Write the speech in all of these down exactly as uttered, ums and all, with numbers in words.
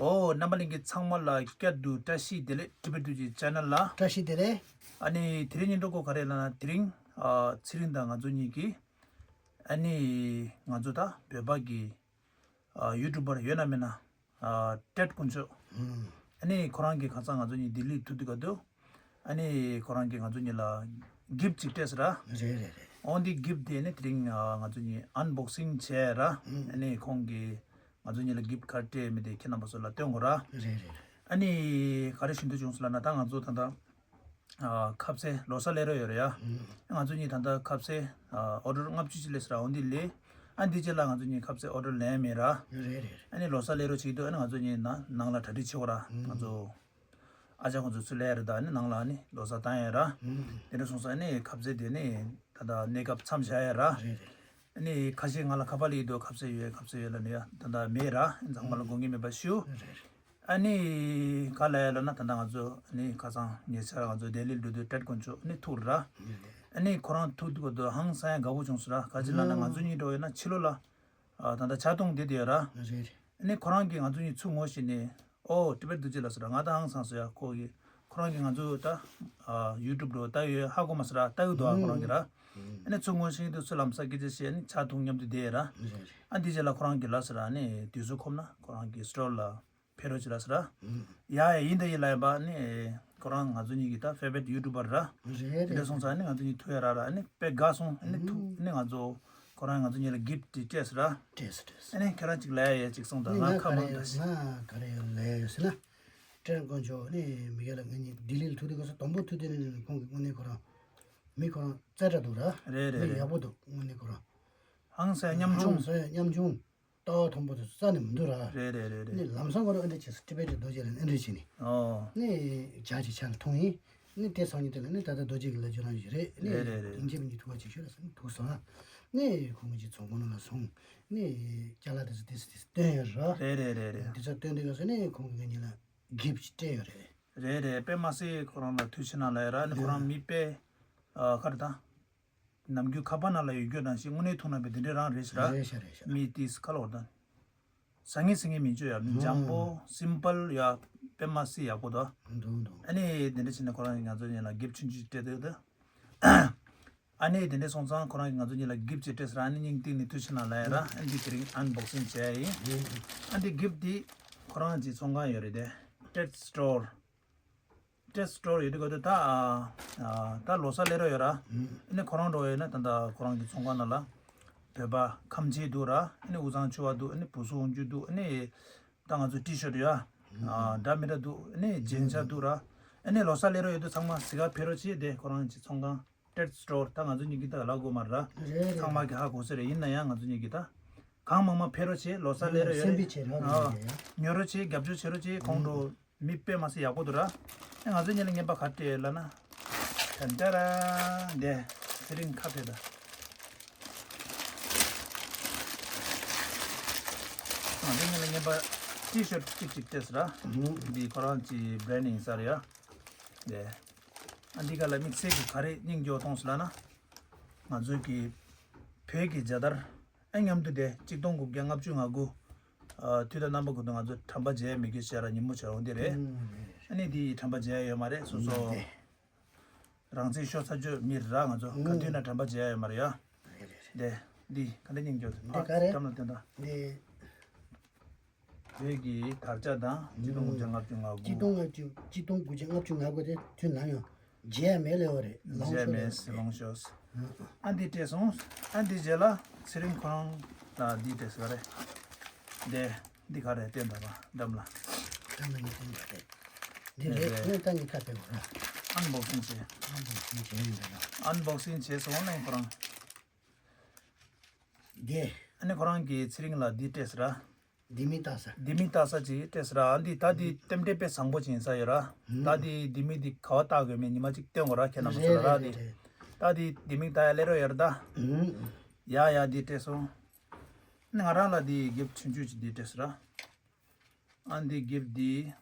ཨོ། རྣམ་པ་ལྷན་རྒྱས་ཚང་མ་ལ་བསྐྱར་དུ་བཀྲ་ཤིས་བདེ་ལེགས། ཊི་བེཊ་རྡོ་རྗེ་ཆེ་ནལ་ལ། བཀྲ་ཤིས་བདེ་ལེགས། ཨ་ནི་དེ་རིང་སྙན་སྒྲོན་སྐོར་ག་རེ་ལབ་ན། དེ་རིང་ཨ་ཚེ་རིང་དང་ང་ཚོ་གཉིས་ཀྱིས་ཨ་ནི་ང་ཚོ་ད་བོད་པ་གི་ཨ་ཡུ་ཊུབ་པར་ཡོད་ན་མེད་ན། ཨ་ཊེཌ་དཀོན་མཆོག་ཨ་ནི་ཁོ་རང་གིས་ཁ་སང་ང་ཚོ་གཉིས་ལྡི་ལི་ཐུག་དུས་སྐབས་དུ། ཨ་ནི་ཁོ་རང་གིས་ང་ཚོ་གཉིས་ལ་གིཕྚ་ཅིག་སྤྲད་ཟེར་ར། རེད་རེད་རེད། འོ་འདི་གིཕྚ་དེ་ནི་དེ་རིང་ཨ་ང་ཚོ་གཉིས་ཨན་བོག་སིང་བྱས་ར། ཨ་ནི་ཁོང་གིས་ང་ཚོ་གཉིས་ལ་གིཕྚ་ག་རེ་སྤྲད་མེད་དེ་ཁྱེད་རྣམ་པ་ཚོ་ལ་སྟོན་དགོས་ར། རེད་རེད། ཨ་ནི་ག་རེ་ཞུ་འདོད་བྱུང་ཟེར་ལབ་ན། ད་ང་ཚོ་ད་ལྟ་ཨ་ཁ་ཟས་ལོ་གསར་སླེབས་རོགས་ཡོད་རེད་ཡ། ང་ཚོ་གཉིས་ད་ལྟ་ཁ་ཟས་ཨ་ཨོ་ཌར་ལྔ་བཅུ་ཅིག་སླེབས་ཟེར་ར། འོ་འདི་ལས་ཨ་འདི་རྗེས་ལ་ང་ཚོ་གཉིས་ཁ་ཟས་ཨོ་ཌར་ལེན་མེད་ར། རེད་རེད། ཨ་ནི་ལོ་གསར་སླེབས་རོགས་བྱེད་ཀྱི་འདུག་ཨ་ནི་ང་ཚོ་གཉིས་ནང་ནང་ལ་གྲ་སྒྲིག་བྱེད་དགོས་ར། ང་ཚོ་ཨ་ཅག་ཁོང་ཚོ་ཚུར་སླེབས་རེད། ད་ཨ་ནི་ནང་ལ་ཨ་ནི་ལོ་གསར་བཏང་ཡ་ར། དེ་འདྲ་སོང་ཙང་ཨ་ནི་ཁ་ཟས་དེ་ནི་ད་ལྟ་གནས་སྐབས་མཚམས་བཞག་ཡ་ར། རེད་རེད། ཨ་ནི་ཁ་ཤས་ང་ལ་ཁ་པར་སླེབས་འདུག་ཁ་ཟས་ཡོད། ཁ་ཟས་ཡོད་ལབ་ནས་ཡ། ད་ལྟ་མེད་ར། ཚང་མ་ལ་དགོས་ངེས་མེད་པ་ཞུ། རེད་རེད། ཨ་ནི་ག་ལ་ཡ་ལབ་ན། ད་ལྟ་ང་ཚོ་ཨ་ནི་ཁ་སང་ཉེ་ཆར་ང་ཚོ་ལྡི་ལི་འགྲོ་དུས་ཊེཌ་དཀོན་མཆོག་ཨ་ནི་ཐུག་ར། ཨ་ནི་ཁོ་རང་ཐུག་དུས་སྐབས་དུ་ཧང་སང་ཡ་དགའ་པོ་བྱུང་སོང་ར། ག་ཅི་ལབ་ན་ང་ཚོ་གཉིས་འགྲོ་ཡོད་ན་ཕྱི་ལོགས་ལ་ཨ་ད་ལྟ་ཇ་འཐུང་བསྡད་དེ་ཡོད་ར། རེད་རེད། ཨ་ནི་ཁོ་རང་གིས་ང་ཚོ་གཉིས་ཚུར་ངོ་ཤེས་ནས། ཨོ་ཊི་བེཊ་རྡོ་རྗེ་ལགས་ཟེར་ར། ང་ད་ཧང་སང་སོང་ཡ། ཁོ་གིས་ཁོ་རང་གིས་ང་ཚོ་ད་ཨ་ཡུ་ཊུབ་འགྲོ་ལྟ་ཡོད་ཧ་གོ་མ་སོང་ར། ལྟ་གི་འདུག་ཨ་ཁོ་རང་གིས་ར། ཨ་ནི་ཚུར་ངོ་ཤེས་དུས་ཚོད་ལམ་སང་སྐད་ཆ་བཤད། ཨ་ནི་ཇ་འཐུང་མཉམ་དུ་བསྡད་ར། རེད་རེད། ཨ་འདི་རྗེས་ལ་ཁོ་རང་གིས་ལབ་ཟེར་ར། ཨ་ནི་དུས་ཚོད་ཁོམ་ན་ཁོ་རང་གི་སི་ཊོར་ལ་ཕེབས་རོགས་བྱེད་ལབ་ཟེར་ར། ཡ་ཡ་ཡིན་ད་ཡིན་ལབ་ཡིན་པ། ཨ་ནི་ཁོ་རང་ང་ཚོ་གཉིས་ཀྱི་ད་ཧྥེ་ཝ་རིཊ་ཡུ་ཊུབ་པར་ར། རེད་དེ་འདྲ་རེད། སོང་ཙང་ཨ་ནི་ང་ཚོ་གཉིས་ཐུག་ཡ་ར་ར། ཨ་ནི་དཔེ་དགའ་སོང་། ཨ་ནི་ཐུག་ཨ་ནི་ང་ཚོ་ཁོ་རང་ང་ཚོ་གཉིས་ལ་གིཕྚ་དེ་སྤྲད་ཟེར་ར། སྤྲད་སོང་། སྤྲད་སོང་། ཨ་ནི་ཁྱེད་རང་ཅིག་ལབ་ཡ་ཡ་ཅིག་སོང་། ད་ཨ་ནི་ང་ང་ཁ་ག་མང་རེ་ད་ཞིག་ང་ག་རེ་ལབ་ཡ་ཡོད་ཟེར་ན། ཊེཌ་དཀོན་མཆོག་ཨ་ནི་མི་སྒེར་ལ་ང་གཉིས་ལྡི་ལི་ལ་ཐུག་དུས་སྐབས་སུ་དང་པོ་ཐུག་དུས་ནས་ཁོང་གི་དངོས་གནས་ཁོ་རང་མི་ཁོ་རང་རྩེ་གྲ་འདུག་ར། རེད་རེད་མི་རེད། ཡག་པོ་འདུག་དངོས་གནས་ཁོ་རང་། ཧང་སང་ཉམ་ཆུང་། ཧང་སང་ཉམ་ཆུང་། ལྟ་བ་མཐོན་པོ་དེ་རྩ་ནས་མི་འདུག་ར། རེད་རེད་རེད་རེད། ནི་ལམ་སང་ཁོ་རང་ཨ་འདྲ་བྱས་སོང་། ཊི་བེཊ་རྡོ་རྗེ་ལ་ཨ་འདྲ་བྱས་ནས། ཨོ། ནི་ཇ་ཅིག་ཆ་ལ་འཐུང་ཡིན། ནི་དེ་སང་ཉིན་དེ་ལ་ནི་ད་ལྟ་རྡོ་རྗེ་གི་ལ་ཇོ་རང་ཞིག་རེད། ནི་རེད་རེད་རེད། ཡིན་གཅིག་མིན་གཅིག་ཐུག་པ་ཅིག་ཤོད་ལ་སོང་ཐུག་སོང་ཨ། ནི་ཁོང་གི་ཅིག་ཚོང་ཁང་ནང་ལ་སོང་། ནི་ཅ་ལག་དེ་ཚོ་དེ་ཚོ་དེ་ཚོ་སྟོན་ཡོད་ར། རེད་རེད་རེད་རེད། དེ་ཚོ་སྟོན་དུས་སྐབས་སུ་ནི་ཁོང་གིས་ང་གཉིས་ལ་གིཕྚ་ཅིག་སྤྲད་ཡོད་རེད། རེད་རེད། དཔེ་མ་སྲིད་ཁོ་རང་ལ་ཐུགས་ཆེ་གནང་ལབ་ཡ་ར། ནི་ཁོ་རང་མི་དཔེ་ཨ་ག་རེ་ད། ནམ་རྒྱུན་ཁ་པར་ནང་ལ་ཡོད་རྒྱུ་ནང་བཞིན་དངོས་གནས་ཐུག་ན་བས་དེ་འདྲའི་རང་རེད་ཟེར་ར། རེད་ཤག་རེད་ཤག་མི་དེས་ཁ་ལོ་བར་དང་། ཟང་ངེ་ཟིང་ངེ་མི་བྱོས་ཡ། མི་འཇམ་པོ་སིམ་པལ་ཡ། དཔེ་མ་སྲིད་ཡག་པོ་འདུག་འདུག་འདུག་ཨ་ནི་དེ་འདྲ་བྱས་ནས་ཁོ་རང་གིས་ང་ཚོ་གཉིས་ལ་གིཕྚ་ཆུང་ཆུང་སྤྲད་འདུག་ཨ་ནི་དེ་འདྲ་སོང་ཙང་ཁོ་རང་གིས་ང་ཚོ་གཉིས་ལ་གིཕྚ་ཅིག་སྤྲད་ཟེར་ར། ཨ་ནི་སྙིང་ཐིག་ནས་ཐུགས་ཆེ་གནང་ལབ་ཡ་ར། ཨ་ནི་དེ་རིང་ཨན་བོག་སིང་བྱས་ཡིན། ཨ་ནི་གིཕྚ་དེ་ཁོ་རང་གི་ཚོང་ཁང་ཡོད་རེད་དེ། ཊེཌ་སི་ཊོར། ཊེཌ་སི་ཊོར་ཡོད་དུས་སྐབས་དུ་ད་ཨ་ད་ལོ་གསར་སླེབས་རོགས་ཡོད་ར། ཨ་ནི་ཁོ་རང་འགྲོ་ཡོད་ན་ད་ད་ཁོ་རང་གི་ཚོང་ཁང་ནང་ལ་བོད་པ་ཁམས་ཆེ་འདུག་ར། ཨ་ནི་དབུས་གཙང་ཆུ་བ་འདུག་ཨ་ནི་བུ་སུ་འོང་རྒྱུ་འདུག་ཨ་ནི་ད་ང་ཚོ་ཊི་ཤར་ཊི་ཡ་ཨ་འདྲ་མི་འདྲ་འདུག་ཨ་ནི་རྒྱན་ཆ་འདུག་ར། ཨ་ནི་ལོ་གསར་སླེབས་རོགས་ཡོད་དུས་ཚང་མ་གཟིགས་ག་ཕེབས་རོགས་བྱེད་དེ། ཁོ་རང་གི་ཚོང་ཁང་ཊེཌ་སི་ཊོར། ད་ང་ཚོ་གཉིས་ཀྱིས་ད་ལབ་དགོས་མ་རེད་ར། རེད་རེད། ཚང་མ་གིས་ཧ་གོ་ས་རེད། ཡིན་ན་ཡང་ང་ཚོ་གཉིས་ཀྱིས་ད་གང་མང་མང་ཕེབས་རོགས་བྱེད། ལོ་གསར་སླེབས་རོགས་ཡོད་རེད། སེམས་པའི་བྱེད་རོགས་ཨ་རེད། ཉོ་རོགས་བྱེད། རྒྱབ་སྐྱོར་བྱེད་རོགས་བྱེད། ཁོང་ཁྲོ་མི་དཔེ་མ་སྲིད་ཡག་པོ་འདུག་ར། ཨ་ང་ཚོ་གཉིས་ལ་རྔན་པ་ག་རེ་སྤྲད་ལབ་ན། ད་ད་ར་འདི་ཚེ་རིང་ཁ་ཕེ་ད། ང་ཚོ་གཉིས་ལ་རྔན་པ་ཊི་ཤར་ཊི་གཅིག་གཅིག་སྤྲད་ཟེར་ར། འདི་ཁོ་རང་གི་བྷི་རེན་ཌི་ཡིན་ས་རེད་ཡ། འདི་ཨ་འདི་ག་ལ་དམིགས་བསལ་གྱི་ག་རེ་སྙིང་རྗེ་པོ་མཐོང་སོང་ལབ་ན། ང་ཚོ་གི་བོད་ཀྱི་རྒྱལ་དར། ཨ་མཉམ་དུ་དེ་གཅིག་སྟོང་དགུ་བརྒྱ་ལྔ་བཅུ་ང་དགུ། ཨ་དུས་དང་རྣམ་པ་ཀུན་ཏུ་ང་ཚོ་དྲན་པ་བརྗེད་མི་དགོས་ཟེར་ར། ཉིན་མོ་བྱ་འོང་དེ་རེད། ཨ་ནི་དེ་ཡི་དྲན་པ་བརྗེད་ཡོད་མ་རེད། སོ་སོ་རང་བཙན་ཤོར་ཚར་ཆོག་མི་ར། ང་ཚོ་ག་དུས་ན་དྲན་པ་བརྗེད་ཡོད་མ་རེད་ཡ། དེ་འདི་ག་འདྲ་སྙིང་རྗེ་པོ་འདི་ག་རེད། འགྲམ་ལ་བསྟན་དང་། འདི་བོད་ཀྱི་དར་ཆ་དང་གཅིག་སྟོང་དགུ་བརྒྱ་ལྔ་བཅུ་ང་དགུ། གཅིག་སྟོང་ལྔ་བཅུ། གཅིག་སྟོང་དགུ་བརྒྱ་ལྔ་བཅུ་ང་དགུ་དེ་དུས་ནམ་ཡང་བརྗེད་ཡ་མེད་ལེ་བ་རེད། ལོངས་ཤོག་རེད། ལོངས་ཤོག་ཨ་འདི་སྤྲད་སོང་། ཨ་འདི་རྗེས་ལ་ཚེ་རིང་ཁོ་རང་ལ་འདི་སྤྲད་ཟེར་བ་རེད། འདི་འདི་ག་རེད། བསྟན་དང་པ་འགྲམ་ལ། འགྲམ་ལ་ངས་བསྟན་དང་རེད། འདི་རེད། རེད། ངས་ད་ངས་ཁ་ཕེ་བ་ར། ཨན་བོག་སིང་བྱས། ཨན་བོག་སིང་བྱས་ཡིན་པས་ན། ཨན་བོག་སིང་བྱས་སོང་ནས་ཁོ་རང་། འདི། ཨ་ནི་ཁོ་རང་གིས་ཚེ་རིང་ལ་འདི་སྤྲད་ཟེར་ར། ལྡེ་མིག་ལྟ་ས། ལྡེ་མིག་ལྟ་ས་ཅིག་སྤྲད་ཟེར་ར། ཨ་འདི་ད་འདི་རྟེན་འབྲེལ་དཔེ་བཟང་པོ་ཅིག་ཡིན་ས་ཡོད་ར། ད་འདི་ལྡེ་མིག་འདི་ག་བ་བལྟ་དགོས་མེད་ཉི་མ་གཅིག་སྟོན་དགོས་ར། ཁྱེད་རྣམ་པ་ཚོ་ལ་ར། རེད་འདི་རེད་རེད། ད་འདི་ལྡེ་མིག་ལྟ་ཡ་སླེབས་རོགས་ཡོད་ར་ད། ཡ་ཡ་འདི་སྤྲད་སོང་། ང་རང་ལ་འདི་གིཕྚ་ཆུང་ཆུང་ཅིག་འདི་སྤྲད་ཟེར་ར། ཨ་འདི་གིཕྚ་འདི་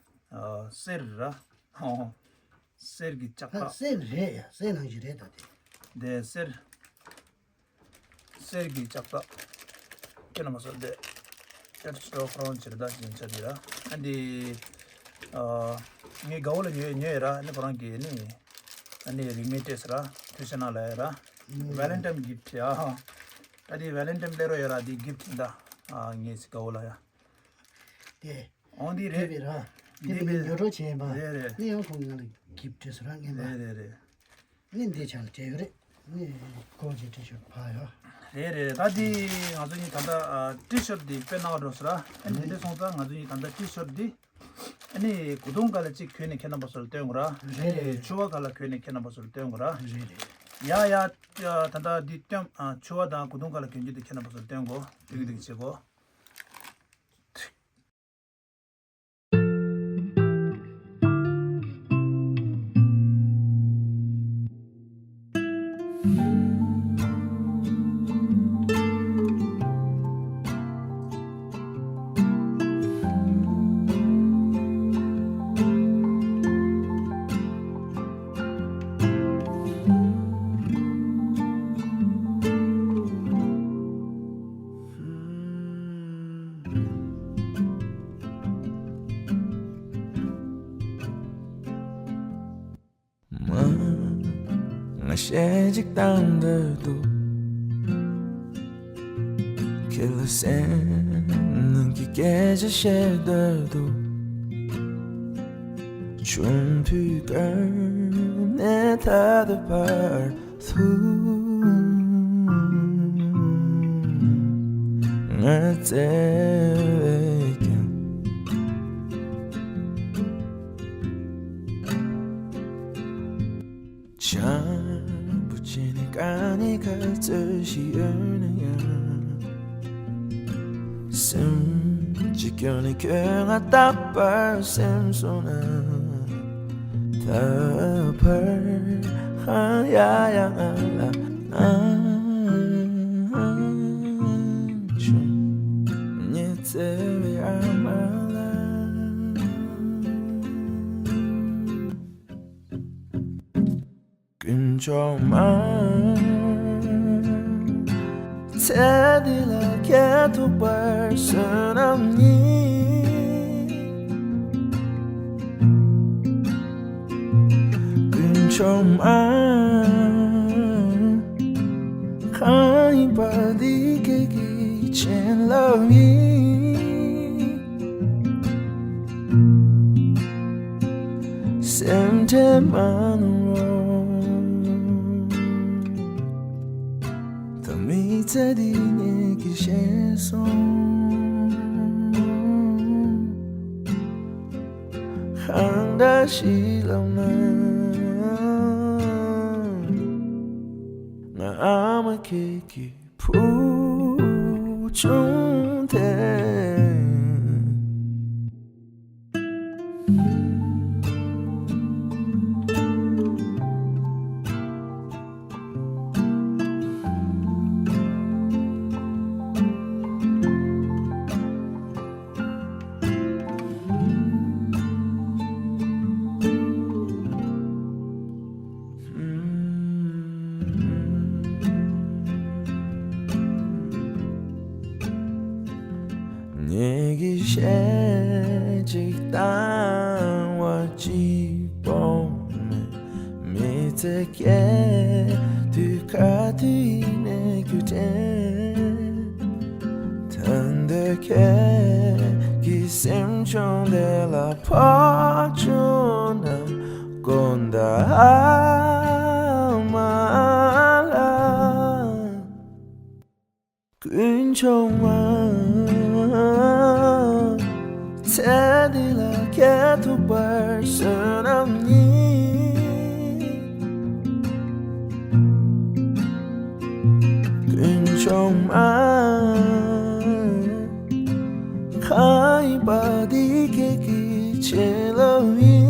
ཨ་གསེར་ར། ཨོ། གསེར་གྱི་ལྕགས་ད་ཐག་གསེར་རེད་ཡ། གསེར་ནང་བཞིན་རེད་ད་དེ། འདི་གསེར། གསེར་གྱི་ལྕགས་ཐག་ཁྱེད་རྣམ་པ་ཚོ་འདི། ཊེཌ་སི་ཊོག་ཁོ་རང་བྱེད་རེད་ད་ཅིང་ཆ་དེ་ར། ཨ་འདི་ཨ་ངའི་དགའ་བོ་ལ་ཉོས་ཉོས་ར། ཨ་ནི་ཁོ་རང་གིས་ནི་ཨ་ནི་རིན་མེད་སྤྲད་ཟེར་ར། ཐུགས་ཆེ་གནང་ལབ་ཡ་ར། ཝེ་ལེན་ཊེན་གིཕ་ཊི་ཨ། ད་དེ་ཝེ་ལེན་ཊེན་སླེབས་རོགས་ཡ་ར། དེ་གིཕ་ཊི་ཡིན་ད། ཨ་ངའི་དགའ་བོ་ལ་ཡ། དེ། འོང་དེ་རེད། དེ་བས་ར། དེ་བས་ཉོ་སྒྲོག་བྱས་ཡིན་པ། རེད་རེད། ནི་ཡང་ཁོང་ང་ལ་གིཕ་ཊི་སྤྲད་ཟེར་ར་ངན་པ། རེད་རེད་རེད། ནི་འདི་ཆ་ལ་སྤྲད་ཡོད་རེད། ནི་ཁོང་གི་ཊི་ཤར་ཊི་ཕ་ཡོད། རེད་རེད། ད་དེ་ང་ཚོ་གཉིས་ད་ལྟ་ཨ་ཊི་ཤར་ཊི་དེ་དཔེ་སྣང་བ་འགྲོ་ཟེར་ར། ཨ་ནི་འདི་སོང་ཙང་ང་ཚོ་གཉིས་ད་ལྟ་ཊི་ཤར་ཊི་དེ། ཨ་ནི་གོས་ཐུང་སྒང་ལ་གཅིག་གྱོན་ནས་ཁྱེད་རྣམ་པ་ཚོར་སྟོན་དགོས་ར། རེད་རེད། ཕྱུ་པ་སྒང་ལ་གྱོན་ནས་ཁྱེད་རྣམ་པ་ཚོར་སྟོན་དགོས་ར། རེད་རེད། ཡ་ཡ། ད་ལྟ་འདི་སྟོན། ཨ་ཕྱུ་པ་དང་གོས་ཐུང་སྒང་ལ་གྱོན་རྒྱུ་དེ་ཁྱེད་རྣམ་པ་ཚོར་སྟོན་དགོས། དེ་གི་དེ་གི་བྱེད་དགོས། མ། ང་གཞས་ཅིག་བཏང་འདོད་འདུག་ཁྱེད་ལ་སེམས་ནང་གི་སྐད་ཆ་བཤད་འདོད་འདུག་ཆུང་དུས་ཀ་ནས་ད་ལྟ་བར་དུ་ང་བརྩེ་བས་ཀྱང་བྱམས་པོ་བྱས་ནས་དཀའ་ངལ་ག་ཚོད་ཞིག་ཡོད་ན་ཡང་། སེམས་གཅིག་གྱུར་ནས་ཁྱོད་ང་རྟག་པར་སེམས་སོང་ན། ད་བར་ཧང་ཡ་ཡ་ང་ལ་ཨང་ཆུང་ཉི་ཚེ་བའི་ཨ་མ་ལ། དཀོན་མཆོག་མ། ཚེ་འདི་ལ་སྐྱེ་ཐུབ་པར་བསོད་ནམས་ཉིད། དཀོན་མཆོག་མ། གང་ཡིན་པ་འདི་ཁྱེད་ཀྱི་བྱིན་རླབས་ཡིན། སེམས་ཁྲལ་མ་གནང་རོགས། ད་མི་ཚེ་འདི་ངེད་ཀྱིས་ཤེས་སོང་། གང་འདྲ་ཞིག་ལབ་ན། ང་ཨ་མ་ཁྱེད་ཀྱི་བུ་ཆུང་དེ། ངེད་ཀྱིས་གཞས་གཅིག་བཏང་བ་གཅིག་པོ་མེད། མི་ཚེ་སྐྱེལ་དུས་ག་དུས་ཡིན་ནའི་རྒྱུ་དྲན། ད་འདོད་ཁྱེད་ཀྱི་སེམས་ཆུང་དེ་ལ་ཕོག་བྱུང་ན། དགོངས་དག་ཨ་མ་ལགས། དཀོན་མཆོག་མ། ཚེ་འདི་ལ་སྐྱེལ་ཐུབ་པར་བསོད་ནམས་ཉིད། དཀོན་མཆོག་མ། གང་ཡིན་པ་འདི་ཁྱེད་ཀྱི་བྱིན་རླབས་ཡིན།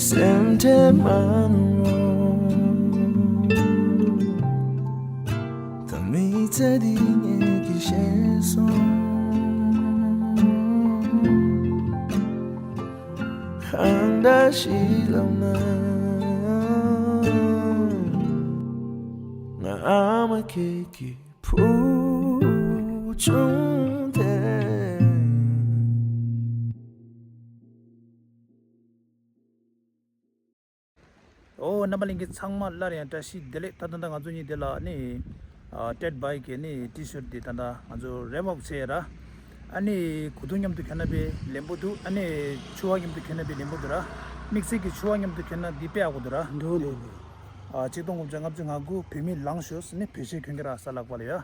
སེམས་ཁྲལ་མ་གནང་རོགས། ད་མི་ཚེ་འདི་ངེད་ཀྱིས་ཤེས་སོང་། གང་འདྲ་ཞིག་ལབ་ན། ང་ I'm a kid, kid, ཕུལ་བྱུང་དེ། ཨོ། རྣམ་པ་ལྷན་རྒྱས་ཚང་མ་སླར་ཡང་བཀྲ་ཤིས་བདེ་ལེགས། ད་ད་ལྟ་ང་ཚོ་གཉིས་དེ་ལ་ནི་ཨ་ཏེད་བྷའི་གི་ནི་ཊི་ཤར་ཊི་དེ་ད་ལྟ་ང་ཚོ་རེབ་ཨོཕ་བྱས་ར། ཨ་ནི་གོས་ཐུང་མཉམ་དུ་གྱོན་ན་དཔེ་ལེན་པོ་འདུག་ཨ་ནི་ཕྱུ་པ་མཉམ་དུ་གྱོན་ན་དཔེ་ལེན་པོ་འདུག་ར། དམིགས་བསལ་གྱི་ཕྱུ་པ་མཉམ་དུ་གྱོན་ན་འདི་དཔེ་ཡག་པོ་འདུག་ར། འདུག་འདུག་འདུག་ཨ་གཅིག་སྟོང་དགུ་བརྒྱ་ལྔ་བཅུ་ང་དགུ་བོད་མི་ལངས་ཤོག་ཟེར་ནི་བོད་ཆས་གྱོན་གྱི་ར་ས་ལག་པ་ལ་ཡ།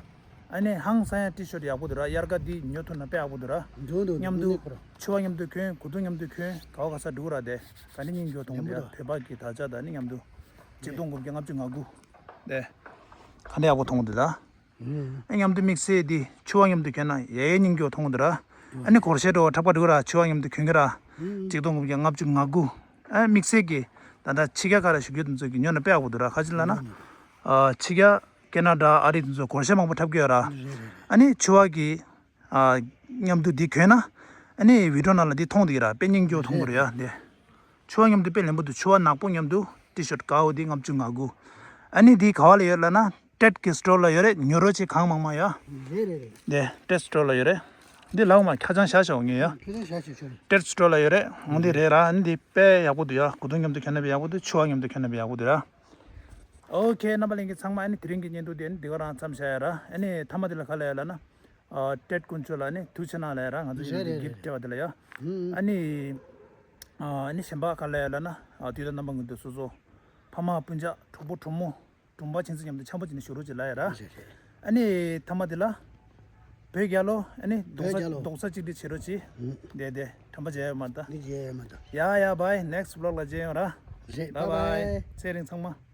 ཨ་ནི་ཧང་སང་ཡ་ཊི་ཤར་ཊི་ཡག་པོ་འདུག་ར། དབྱར་ཁ་འདི་ཉོ་ཐུབ་ན་དཔེ་ཡག་པོ་འདུག་ར། འདུག་འདུག་མཉམ་དུ་འདུག་ཕྱུ་པ་མཉམ་དུ་གྱོན། གོས་ཐུང་མཉམ་དུ་གྱོན། ག་བ་ག་ས་འགྲོ་གི་ར། དེ་ག་ནི་སྙིང་རྗེ་པོ་མཐོང་གི་འདུག་ར། བོད་པ་གི་དར་ཆ་དང་ནི་མཉམ་དུ་གཅིག་སྟོང་དགུ་བརྒྱ་ལྔ་བཅུ་ང་དགུ་དེ་ག་ནི་ཡག་པོ་མཐོང་གི་འདུག་ར། ཨ་མཉམ་དུ་དམིགས་བསལ་འདི་ཕྱུ་པ་མཉམ་དུ་གྱོན་ན་ཡ་ཡའི་སྙིང་རྗེ་པོ་མཐོང་གི་འདུག་ར། ཨ་ནི་སྒོར་གཞས་འགྲོ་བ་འཁྲབ་ག་འགྲོ་གི་ར། ཕྱུ་པ་མཉམ་དུ་གྱོན་གྱི་ར། གཅིག་སྟོང་དགུ་བརྒྱ་ལྔ་བཅུ་ང་དགུ། ཨ་དམིགས་བསལ་གྱི་ད་ལྟ་ཕྱི་རྒྱལ་ཁག་ལ་བཞུགས་མཁན་དེ་ཚོ་གིས་ཉོ་ན་དཔེ་ཡག་པོ་འདུག་ར། ག་ཅི་ལབ་ན། ཨ་ཕྱི་རྒྱལ་ཁེ་ན་ཌ་ཨ་རི་དེ་ཚོ་སྒོར་གཞས་མང་པོ་འཁྲབ་ཀྱི་ཡོད་ར། རེད་རེད་རེད། ཨ་ནི་ཕྱུ་པ་གི་ཨ་མཉམ་དུ་འདི་གྱོན་ན། ཨ་ནི་བི་ཌི་ཡོ་ནང་ལ་འདི་མཐོང་བསྡད་ཀྱི་ར། དཔེ་སྙིང་རྗེ་པོ་མཐོང་གི་རེད་ཡ། འདི་ཕྱུ་པ་མཉམ་དུ་དཔེ་ལེན་པོ་འདུག་ཕྱུ་པ་ནག་པོ་མཉམ་དུ་ཊི་ཤར་ཊི་དཀར་པོ་འདི་ལྔ་བཅུ་ང་དགུ། ཨ་ནི་འདི་ག་བ་ལ་ཡོད་ལབ་ན་ཏེད་ཀྱི་སི་ཊོར་ལ་ཡོད་རེད། ཉོ་རོགས་བྱེད་གང་མང་མང་ཡ། རེད་རེད་རེད། འདི་ཏེད་སི་ཊོར་ལ་ཡོད་རེད། འདི་ལག་མ་ཁ་བྱང་བཞག་ཤོག་ངས་ཡ། ཁ་བྱང་བཞག་ཤོག་ཁྱོད། ཏེད་སི་ཊོར་ལ་ཡོད་རེད། འོ་འདི་རེད་ར། ཨ་ནི་འདི་དཔེ་ཡག་པོ་འདུག་ཡ། གོས་ཐུང་མཉམ་དུ་གྱོན་ན་དཔེ་ཡག་པོ་འདུག་ཕྱུ་པ་མཉམ་དུ་གྱོན་ན་དཔེ་ཡག་པོ་འདུག་ར། ཨོ་ཁེ། རྣམ་པ་ལྷན་རྒྱས་ཚང་མ་ཨ་ནི་དེ་རིང་གི་བརྙན་ཐུང་དེ་ཨ་ནི་འདི་ག་རང་མཚམས་བཞག་ཡ་ར། ཨ་ནི་མཐའ་མ་དེ་ལ་ག་ལབ་ཡ་ལབ་ན། ཨ་ཏེད་དཀོན་མཆོག་ལ་ཨ་ནི་ཐུགས་ཆེ་གནང་ལབ་ཡ་ར། ང་ཚོ་རེད་གི་རེད་གིཕ་ཊི་རེད། སྤྲད་པ་དེ་ལ་ཡ། ཨུམ། ཨ་ནི་ཨ་ནི་གཞན་པ་ག་ལབ་ཡ་ལབ་ན། ཨ་དུས་ད་རྣམ་པ་ངོས་འདུག་སོ་སོ་ཕ་མ་སྤུན་ཀྱག་གྲོགས་པོ་གྲོགས་མོ་གྲོང་པ་ཁྱིམ་མཚེས་མཉམ་དུ་འཆམ་པོ་བྱས་ནས་བཞུགས་རོགས་བྱེད་ལབ་ཡ་ར། རེད་རེད། ཨ་ནི་མཐའ་མ་དེ་ལ། བོད་རྒྱལ་ལོ། ཨ་ནི་རྡོག་རྡོག་རྡོག་རྩ་གཅིག་སྒྲིལ་བྱེད་རོགས་གྱིས། ཨུམ། དེ་དེ་དྲན་པ་བརྗེད་ཡ་མ་གཏོགས། འདི་བརྗེད་ཡ་མ་གཏོགས། ཡ་ཡ་བྷའི། ནེག་སི་ཊི་བི་ལོག་ལ་མཇལ་ཡོང་ར། རེད། བྷའི་བྷའི། བྷའི་བྷའི། ཚེ་རིང་ཚང་མ།